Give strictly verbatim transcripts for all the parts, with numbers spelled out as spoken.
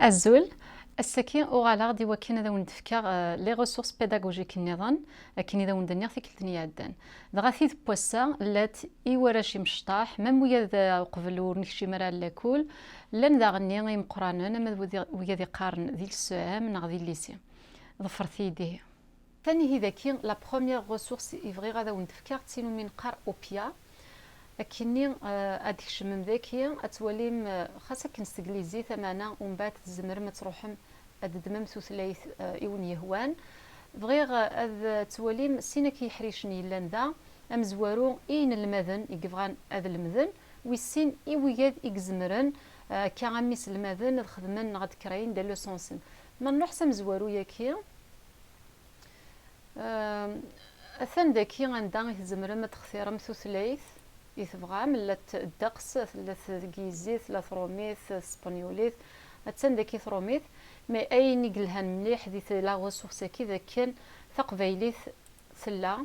Azul, ass-agi uɣaleɣ-d i wakken ad awen-d-fkeɣ, euh, les ressources pédagogiques nniḍen, akken i d awen-d-nniɣ tikkelt-nni iɛeddan. Dɣa tid n wass-a llant i warrac imecṭaḥ, même wigad, euh, uqbel ur nekcim ara ɣer lakul, llan daɣenni imeqqranen, ama d wid i, wigad iqqaren di l'S E M neɣ di lycée. Ḍefret-iyi-d ihi. Tanihi daki, la première ressource i bɣiɣ ad awen-d-fkeɣ d tin umi neqqar OPIA. Akkenni, euh, ad d-tkecmem daki, ad twalim, euh, xas akken s teglizit, ameɛna umbeɛd tzemrem ad truḥem ad d-ddmem tutlayt, euh, i wen-yehwan. Bɣiɣ, euh, ad twalim sin akka iḥricen yellan da, amezwaru i yinelmaden i yebɣan ad lemden, wis sin i wigad i izemren, euh, akka am iselmaden ad xedmen neɣ ad kreyin des leçons-nsen. Ma nruḥ s amezwaru-yaki, Ehm, atan daki anda i tzemrem ad textirem tutlayt i tebɣam, llant ddeqs, tella teglizit, tella trumit, tespenyulit, attan daki trumit, mais ayen i yelhan mliḥ di la ressource-agi d akken taqbaylit tella.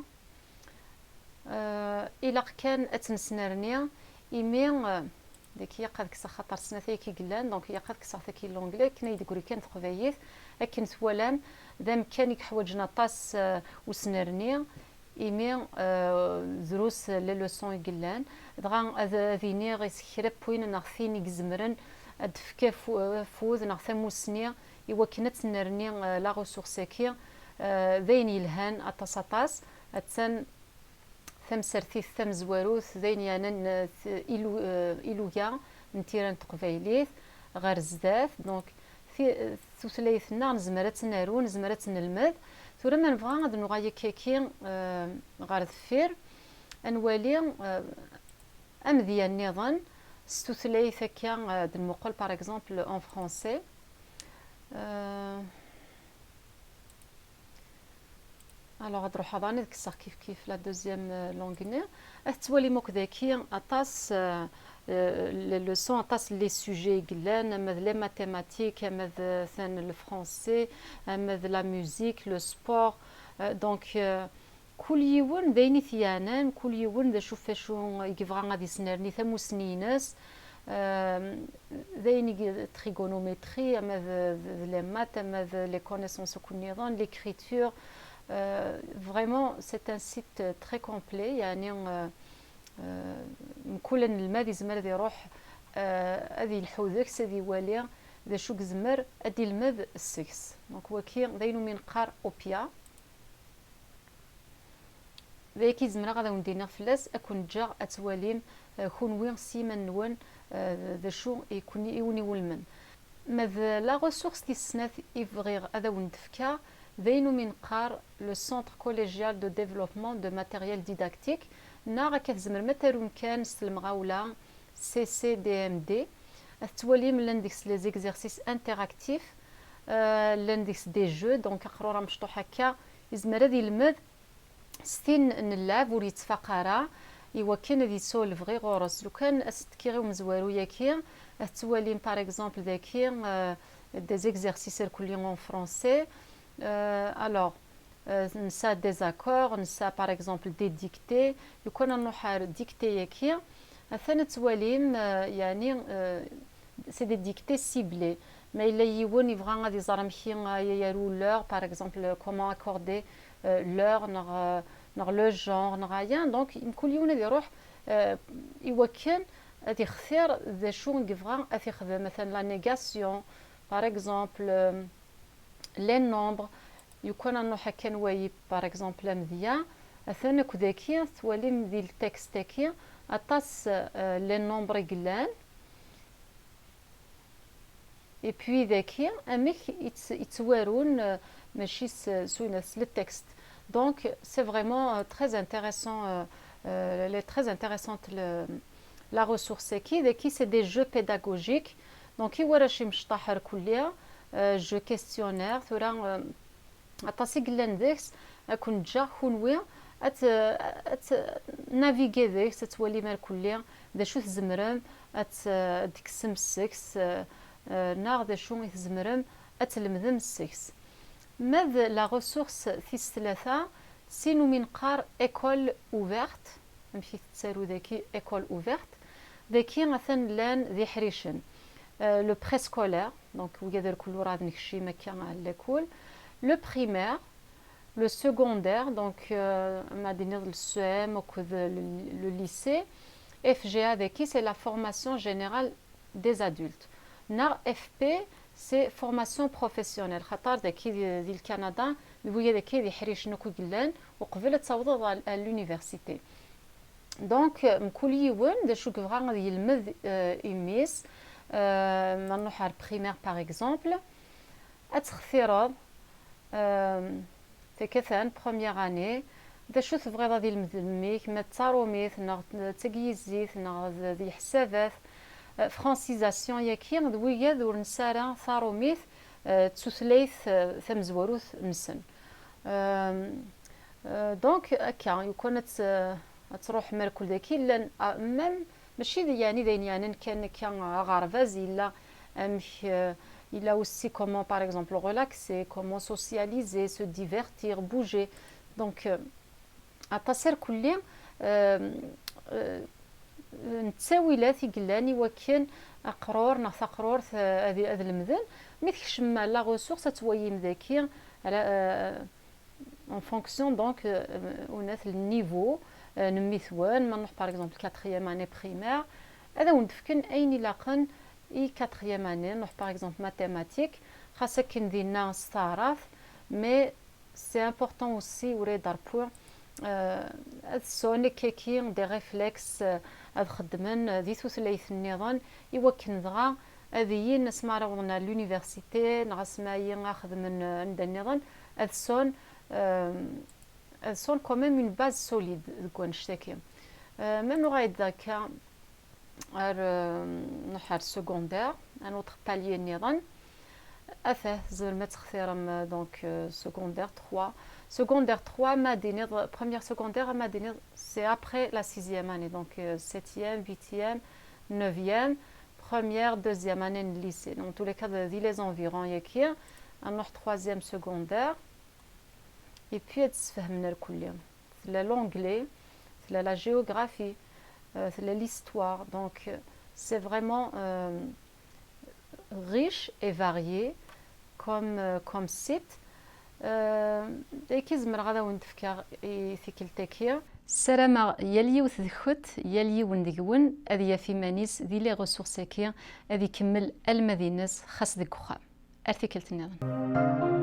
Eh, ilaq kan ad tt-nesnerni, imi, eh, daki ilaq ad kkseɣ, xaṭer snat ayaki i yellan, donc ilaq ad kkseɣ taki n l'anglais, akken ay d-tegri kan teqbaylit, akken twalam, d amkan i yeḥwaǧen aṭas, eh, usnerni, imi, eh, drus les leçons i yellan, dɣa ad, ad iniɣ i s kra n win neɣ tin i izemren ad d-tefk afu-, afud neɣ tamussni i wakken ad tennerni, eh, la ressource-agi, eh, d ayen yelhan aṭas, aṭas. Attan tamsertit tamezwarut, d ayen yeɛnan, eh, t-, ilu-, eh, iluga n tira n teqbaylit ɣer zdat. Donc, ti-, tutlayt-nneɣ nezmer ad tt-naru, nezmer ad tt-nelmed. Tura ma nebɣa ad nuɣal akkaki, eh, ɣer deffir, ad nwali, eh, amedya nniḍen s tutlayt akka, eh, ad nmuqel, par exemple, en français. Eh, Alors, ad ruḥeɣ daɣen ad kkseɣ kif kif la deuxième, euh, langue-nni. Ad tettwalim akk daki aṭas, euh, euh, les leçons, aṭas les sujets i yellan, ama d les mathématiques, ama d, euh, atan le français, ama d la musique, le sport. Euh, donc, euh, kul yiwen d ayen i t-yeɛnan, kul yiwen d acu f acu i yebɣa ad isnerni tamussni-ines. Euh, d ayen i y-, trigonométrie, ama d, d, d les maths, ama d les connaissances akk nniḍen, l'écriture. Euh, vraiment, c'est un site très complet, yeɛni, euh, euh, mkul anelmad yezmer ad iruḥ, euh, ad yelḥu deg-s, ad iwali d acu i yezmer ad ilmed seg-s. Donc, waki d ayen umi neqqar OPIA. D ayagi i zemreɣ ad awen-d-iniɣ fell-as, ad ken-ǧǧeɣ ad twalim, eh, kunwi s yiman-nwen, eh, d acu i ken-, i wen-iwulmen. Ma d la ressource tis snat i bɣiɣ ad awen-d-fkeɣ, d ayen umi neqqar le Centre Collégial de Développement de Matériel Didactique, neɣ akka tzemrem ad tarum kan s lemɣawla C C D M D. Ad tettwalim llan deg-s les exercices interactifs, euh, llan deg-s des jeux, donc aqrur amecṭuḥ akka, yezmer ad ilmed s tin n llɛeb ur yettfaq ara, i wakken ad yesɛu lebɣi ɣur-s. Lukan ad s-tekkiɣ i umezwaru-yaki, ad tettwalim, par exemple, daki, euh, des exercices irkelli en français. Euh, alors, euh, nesɛa des accords, nesɛa, par exemple, des dictées. Lukan ad nruḥ ar dictée-yaki, atan ad twalim, euh, yeɛni, euh, c'est des dictées ciblées. Ma yella yiwen yebɣa ad iẓer amek i, euh, yaru l'heure, par exemple, comment accorder, euh, l'heure, neɣ, euh, neɣ le genre, neɣ aya. Donc, mkul yiwen ad iruḥ, euh, i wakken ad ixtir d acu i yebɣa ad t-ixdem. Atan la négation, par exemple, euh, les nombres. Lukan ad nruḥ akka nwali, par exemple, amedya. Atan akk daki, twalim di le texte-agi, aṭas, euh, les nombres i yellan. Et puis daki, amek i tt-, i ttwarun, euh, mačči s, s win, s le texte. Donc, c'est vraiment, euh, très intéressant, euh, euh, elle est très intéressante, le, la ressource-agi. Daki, c'est des jeux pédagogiques. Donc, i warrac imecṭaḥ irkelli, euh, jeu questionnaire, tura, euh, aṭas i yellan deg-s, ad ken-ǧǧeɣ kunwi ad t-, ad t-, naviguer deg-s, ad twalim irkelli d acu tzemrem ad t-, ad d-tekksem seg-s, eh, eh, neɣ d acu i tzemrem ad tlemdem seg-s. Ma d la ressource tis tlata, d tin umi neqqar école ouverte, amek i tettaru daki, école ouverte, daki atan llan d iḥricen. Euh, le préscolaire, donc wigad irkelli ur ad nekcim akka ɣer lakul. Le primaire, le secondaire, donc euh, ma d-tiniḍ le C E M akked le, le lycée. F G A daki, c'est la formation générale des adultes. Neɣ F P, c'est formation professionnelle. Xaṭer daki di, di Canada, d wigad akka i d iḥricen akk i yellan, uqbel ad tawḍeḍ à, à l'université. Donc, mkul yiwen d acu yebɣa ad yelmed, euh, i mmi-s. Euh, ma nruḥ ar primaire, par exemple, ad textireḍ, euh, takatan, première année, d acu tebɣiḍ ad yelmed mmi-k, ma d tarumit, neɣ d taglizit, neɣ d, d leḥsabat. Euh, francisation yaki, d wigad ur nesɛi ara tarumit, euh, d tutlayt, euh, tamezwarut-nsen. Euh, euh, donc, akka, yukan ad t-, ad truḥem ar kul daki, llan, ah, même, mačči d, yeɛni d ayen yeɛnan kan akka aɣerbaz, yella amek, euh, yella aussi comment, par exemple, relaxer, comment socialiser, se divertir, bouger. Donc, euh, aṭas irkelli, euh, euh, n ttawilat i yellan i wakken aqrur neɣ taqrurt, euh, ad, ad lemden. Mi tkecmem ar la ressource, ad twayim daki, ala, euh, en fonction, donc, euh, unat le niveau, euh, n mmi-twen, ma nruḥ, par exemple, quatrième année primaire, ad awen-d-fken ayen ilaqen i quatrième année, nruḥ, par exemple, mathématiques, xas akken dinna s taɛrabt, mais c'est important aussi, ur ad repui, euh, ad sɛun akkaki des réflexes, euh, ad xeddmen, euh, di tutlayt nniḍen, i wakken dɣa ad iyyin asmi ara awḍen ar l'université, neɣ asmi ara xedmen, euh, anda nniḍen, ad sɛun, euh, ad sɛun quand même une base solide deg wannect-agi. Euh, ma nuɣal-d akka ar, euh, nruḥ ar secondaire, un autre palier nniḍen. Atah, tzemrem ad textirem, euh, donc, euh, secondaire trois. Secondaire trois, ma d-tiniḍ, première secondaire, ma d-tiniḍ, c'est après la sixième année. Donc, euh, septième, huitième, neuvième, première, deuxième année n lycée. Donc, tous les cas, di les environs, yaki, ad nruḥ troisième secondaire. Et puis, ad sfehmen irkelli. Tella l'anglais, tella la géographie, euh, tella l'histoire. Donc, euh, c'est vraiment, euh, riche et varié comme, euh, comme site. Euh, dagi zemreɣ ad awen-d-fkeɣ i tikkelt-agi. Ssarameɣ yal yiwet deg-kent, yal yiwen deg-wen ad yaf iman-is di les ressources-agi, ad ikemmel almad-ines xas deg uxxam. Ar tikkelt nniḍen.